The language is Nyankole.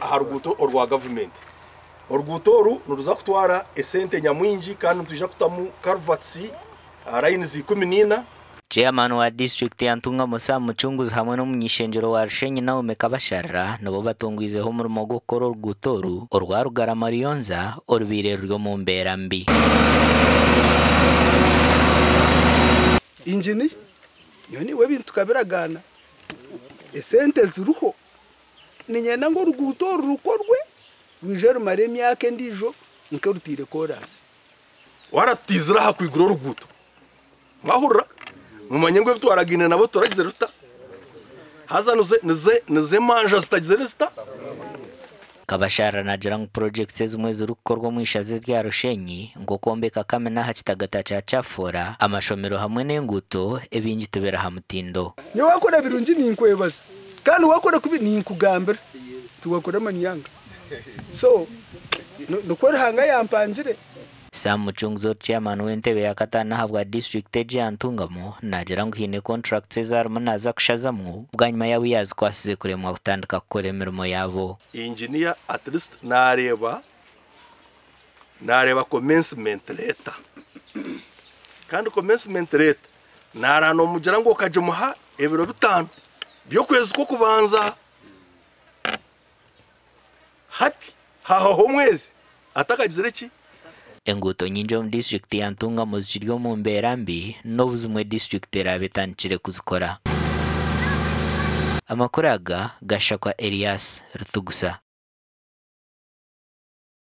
aha ruguuto orwa gavumenti. Oruguuto oru niruza kutwara esente nyamwingi kandi nitwija kutamu culverts lines 14. Chairman wa disiturikiti ya Ntungamo Sam Mucunguzi hamwe n'omuny'ishengyero wa Rushenyi Naomi Kabasharira nibo batongwizeho omurimo gw'okukora oruguuto oru orwa Rugarama Ruyonza orubaire ruri omu mbeera mbi. Engineer, nyowe naiwe ebintu tukabiragaana, esente ziriho, niinyenda ngu oruguuto oru rukorwe rwije rumare emyaka endiijo nk'orutaire koraasi. Waratutizire aha kwigura oruguuto, mwahurira? Mumanye ngu ebi twaragaine nabo turagizire tuta? Haza nizo nizo nizo emanja zitagizire zita? Kabasharira naagira ngu purogyekiti ezimwe ezirikukorwa omu ishaza erya Rushenyi nk'okwombeka kamina aha kitagata kya Kyafora, amashomero hamwe n'enguuto ebingi tibiri aha mutindo. Nyowe wakora birungi ninkwebaza kandi wakora kubi ninkugambira tiwakora manyanga so nikwo Ruhanga yampangire. Sam Mucunguzi ori Chairman w'entebe ya kataano ahabwa disiturikiti egi eya Ntungamo naagira ngu haine contracts ezi arimu naaza kushazamu bwanyima y'abu yaazikwasize kuremwa kutandika kukora emirimo yaabo. Engineer at least nareeba nareeba commencement letter kandi commencement letter naraaba nomugira ngu okagimuha ebiro bitaano by'okwezi kw'okubanza hati hahaho omwezi atakagizire ki? Enguuto nyingi omu disiturikiti ya Ntungamo zikiri omu mbeera mbi n'obu zimwe disiturikiti eraabe etandikire kuzikora. Amakuru aga gashakwa Erias Rutugusa.